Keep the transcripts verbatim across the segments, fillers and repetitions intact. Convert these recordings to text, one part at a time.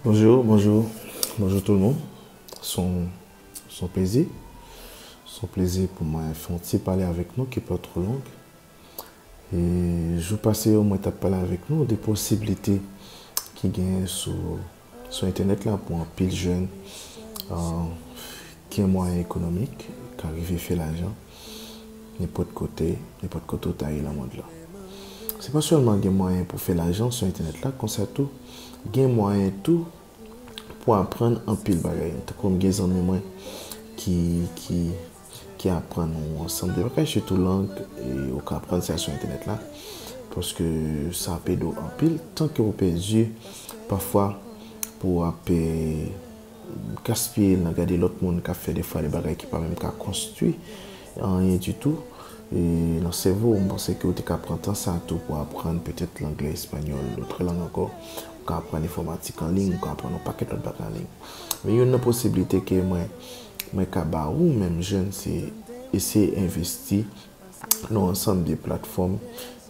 Bonjou, bonjou, bonjou tout le moun. Se yon, se yon plezi. Se yon plezi pou mwen fè yon ti pale avèk nou ki pa twò long. E jou pase yo, mwen t ap pale avèk nou de posiblite ki genyen sou, sou entènèt la pou anpil jèn, euh, gen mwayen ekonomik, ka rive fè lajan nenpòt kote, nenpòt kote w ta ye nan mond lan. Se pa sèlman gen mwayen pou fè lajan sou entènèt la, konsa tou, gen mwayen tou pou aprann anpil bagay. Tankou m gen zanmi mwen ki, ki, ki aprann yon ansanm de bagay, sitou lang, e ou ka aprann sa sou entènèt la, paske sa ap ede w anpil, tan ke ou pèdi, pafwa, pou w ap, eh, gaspiye l nan gade lòt moun k ap fè defwa de bagay ki pa menm ka konstwi anyen ditou. E nan sèvo w, m panse ke w te ka pran tan sa tou pou aprann petèt langlè, espanyòl, lòt lang ankò. Ou ka aprann enfòmatik an liy, ou ka aprann yon pakèt lòt bagay an liy. Men youn nan posiblite ke mwen, mwen ka ba ou menm jèn, se eseye envesti nan yon ansanm de platfòm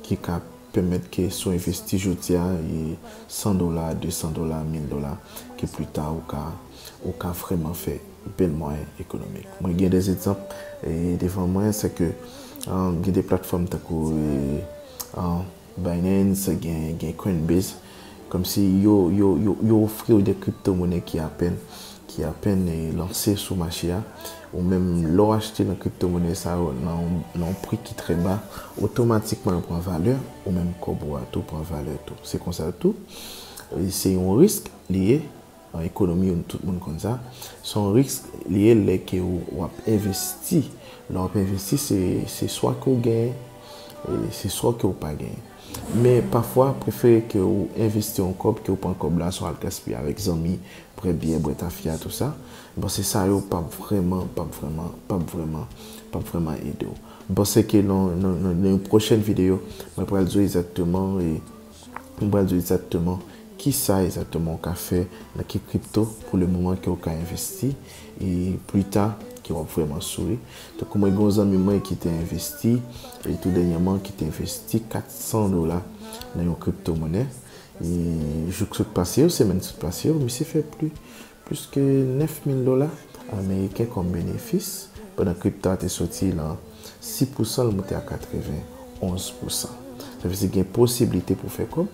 ki ka pèmèt ke si w envesti jodi a, e san dola, de san dola, mil dola, ke pli ta ou ka, ou ka vrèman fè bèl mwayen ekonomik. Mwen gen de egzanp, e, devan mwen, se ke, um, gen de platfòm tankou, e, um, Binance, gen, gen Coinbase, kòmsi yo, yo, yo, yo ofri w de kriptomonè ki apèn, ki apèn, e, lanse sou mache a. Ou menm, lè w achte nan kriptomonè sa yo nan, nan yon pri ki trè ba, otomatikman yo pran valè, ou menm kòb ou a tou pran valè tou. Se konsa tou, e, se yon risk li ye, an ekonomi, tout moun konn sa. Se yon risk li ye lè ke w, w ap envesti. Lè w ap envesti, se, se swa ke w genyen, e se swa ke w pa genyen. Men pafwa, prefere ke w envesti yon kòb ke w pran kòb la, swa al gaspiye avèk zanmi, bwè byè, bwè tafya, tou sa. Bon, se sa yo p ap vrèman, p ap vrèman, p ap vrèman, p ap vrèman ede w. M panse ke nan, nan, nan, nan yon pwochèn videyo, mwen pral di w egzakteman, e, mwen pral di w egzakteman kisa egzakteman w ka fè, nan ki kripto pou le moman ke w ka envesti, e pli ta ke w ap vrèman souri. Tankou mwen gen yon zanmi mwen ki te envesti, e tou dènyèman ki te envesti kat san dola nan yon kriptomonè. E jou k sot pase yo, semèn sot pase yo, misye fè pli, plis ke nèf mil dola ameriken kòm benefis, pandan kripto a te soti nan sis pousan, l monte a katrevenn onz pousan. Sa vle di gen posiblite pou fè kòb.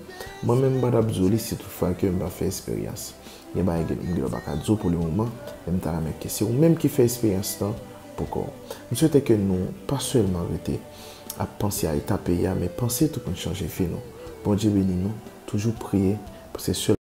Mwen menm, m pa t ap di w li si toutfwa ke m pa fè esperyans. Gen bagay ke m gen dwa pa ka di w pou le moman, men m ta renmen ke se ou menm ki fè esperyans lan pou kò w. M swete ke nou pa sèlman rete ap panse a eta peyi a, men panse tou pou n chanje vi nou. Bondye beni nou, toujou priye, paske sèl